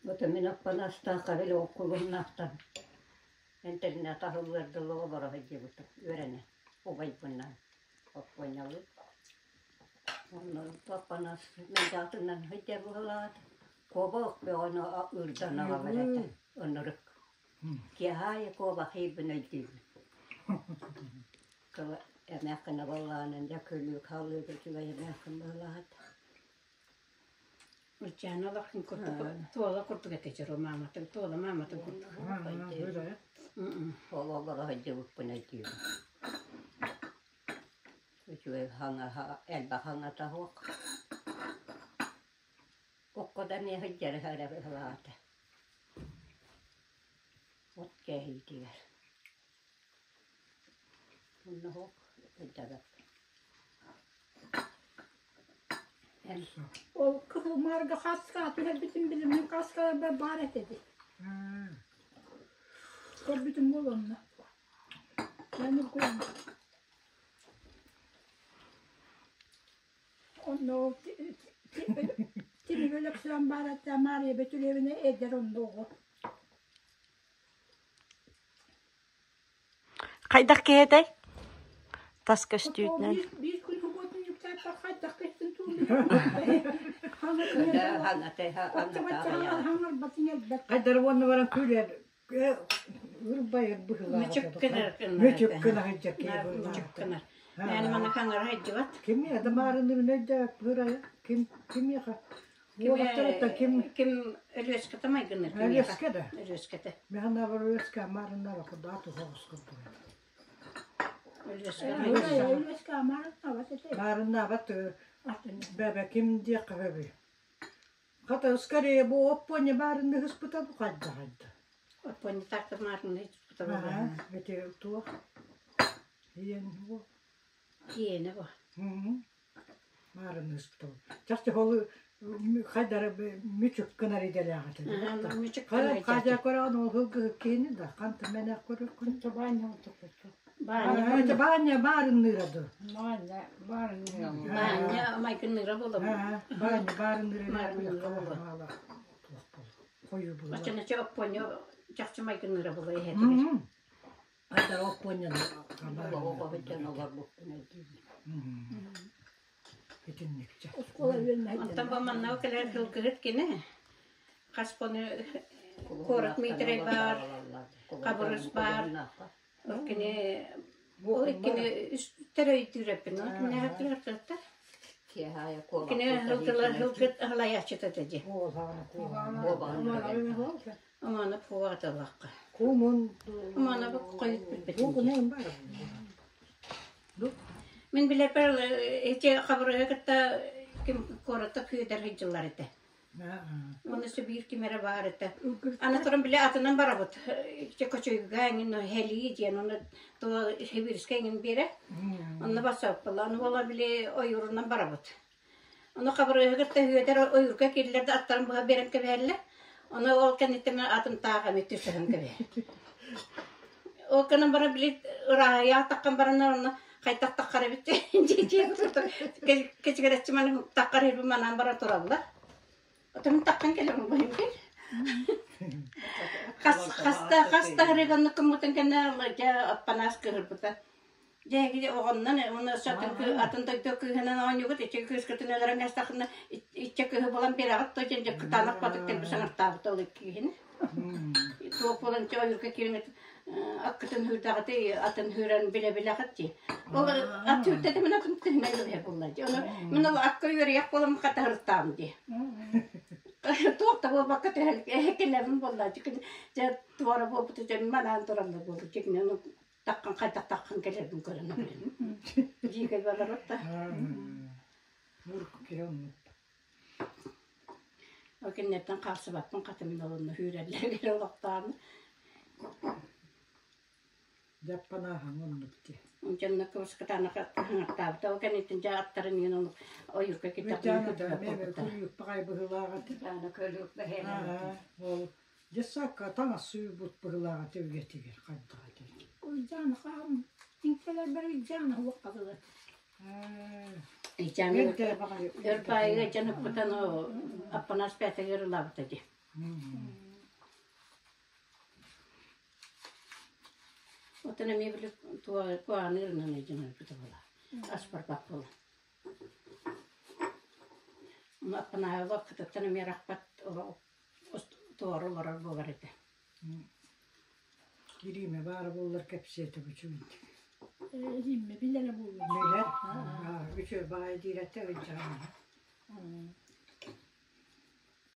Вот мин Аппанаастаахха били оккулуннаахтан интэринээт аһыллыар дылы олоро сылдьыбытым үөрэнэ убайбынаан Оппуонньалыын. Онно Аппанаас мэлдьэҕитинэн сылдьар быһыылаах этэ. Куобах бөҕөнү ыырдан аҕалар этэ ынырык. Киэһэ аайы куобах иирбин өйдүүбүн. Кыла эмээххинэ буоллаҕына дьэ күлүү хаалыыга үчүгэй эмээххин быһыылаах этэ. Ылдьаана олоххун курдук туола курдук этэ дьоро мааматын туола мааматын курдук. Ол олоро сылдьыбыппын өйдүүбүн. Үчүгэй хаҥаһа элбэх хаҥата суох. Окко да эмиэ сылдьара эрэ быһыылаата. От кээһиитигэр. Онно суох сылдьабат. Ол кыһыл маарга хаска түһэрбитин билиммин хаскаларбар баар этэ дии. Көрбүтүм буолуо онно. Онно ол Тимир Өлөксөөн баар этэ, Маарыйа Бөтүрүөбүнэ эдэр онно оҕо. Хайдах киһи этэй? Тас көстүүтүнэн. Биир күн субуотунньуктаахтар хайдах көстөн Хайдар уонна баран күлэр ырбайар быһыылаах. Мүчүк гынар Мүчүк гына сылдьар киһи Мүчүк гынар. Мээнэ манна хаҥара сылдьыбат. Ким да маарыннырын өйдөөк быырайа ким кимиэхэ уолаттарыттан ким Ким Өлүөскэтэ майгынныр Өлүөскэ да Өлүөскэтэ. Механабар Өлүөскэ маарыннаба курдаат соҕус курдук. Өлүөскэ Маарыннаабат бэбэ ким диэххэ сөбүй? Хата скорее бу оппуонньа баарынны ыспыта бу хайдаҕайда. Оппуонньа так маарынны ыспыта Аа, ити туох иэн бу Киэнэ бу. Маарынны ыспыта. Чахчы ол хайдары мүчүк гынар идэлээх этэ. Мүчүк гынар Хадя көрөн ол хылгы киһини да ханта мэнэх көрөккүн. Баанньа Баанньа баарынныыра ду. Баанньа майгынныыра буолабын. Баанньа баарынныыра Маарынныыра буолар. Хойуу буолар. Оччоно оппуонньа чахчы майгынныыра буолар иһэтигэр. Айдар оппуонньаны Оҕо сылдьан олорбуппун өйдүүбүн. Итинникчэ. Онтон бу манна кэлэр сылгыһыт кини хас хону куорат Миитэрэй баар, Хабырыс баар. Ол кини ол иккини үстэр өйдүүрэппин. Ол кинилэр кыттар. Кини һылгыт халайааччыта этэ дии. Омоно пуоҕаталахха. Кумун Омоно бу хойут билбэтим. Мин билэрбэр ити Хабырыһы кытта ким куоракка күүтэр сылдьыллар этэ. Уонна өссө биир ким эрэ баар этэ. Аны туран били атынан барабыт. Ити Кочуйга эҥин Һэлии диэн ону туо Сибирскэй эҥин биэрэ. Онно бассааппалла. Аны буола били ойуурунан барабыт. Ону Хабырыыһы кытта Үөдэр ойуурга киирдилэр да аттарын быһа биэрэн кэбиһэллэр. Ону ол кэнниттэн атын таах эмиэ түсүһэн кэбиһэр. Ол гынан баран били ырааһыйаах таххан баран онно хайдах таххар эбит дии кэчигирэччи маны таххар иһирбин манаан баран тураллар. Отон таххан кэлэр быһын кэл. Хас хаста хаста ырыганны кыммытын кэннэ дьэ аппанаас кыһырбыта. Дьэ эһиги оҕоннон уонна өссө атын атын дойду кыыһынан оонньуугут иччи кыыскытын өлөрөн кэстахына иччэ кыыһы булан биэрэҕит то диэн дьэ кытаанах батык кэлби саҥартаабыт ол иккиһин. Туох буолан чэ ойуурга киириҥит аккытын хүүрдэҕитий атын хүүрэн билэ-билэҕит дии. Ол ат хүүрдэтэ мин атын кыһынан кэбиһэр буолла дии. Ону мин ол акка үөрүйэх буолан хатаһыртаам дии. Туох да буолбакка түһэл кэлэбин буолла дии. Дьэ туора буолбуту дьэ манаан тураллар буолла дии. Таххан хайдах таххан кэлэрбин көрөн олорон. Дьиикэй барарат да. Мурку киһи оннук. Ол кинилэртэн хаалсыбаппын хата мин олонно хүүрэллэр олохтоон. Дьаппанааһаҥ оннук дии. Дьонно кыбыскытаана хаҥаттаабыта. Ол кэнниттэн дьэ аттарын иһин ол ойуурга Бүтаана да эмиэ кулуйуппаҕай быһыылааҕа этэ. Аны көлүк Ол дьыссаакка таҥас сууйбут быһыылааҕа этэ үйэтигэр хайдах этэ. Уйдаан хаам тиҥкэлэрбэр уйдаан уоххадылар. Өр баайыга дьон ыппытан Аппанаас пятыгар ылаабыта дии. Оттон эмиэ били куһаҕаныырынан өйдөнөр өлбүтэ буолар. Ас барбат буолан. Аппанаайылы кытыттан эмиэ арахпат туора олорор буолар этэ. Кириимэ баара буоллар кэпсиэтэ үчүгэйдик. Римме билэрэ буолуо. Билэр. Үчүгэй баҕайы диир этэ ыйдьаҕына.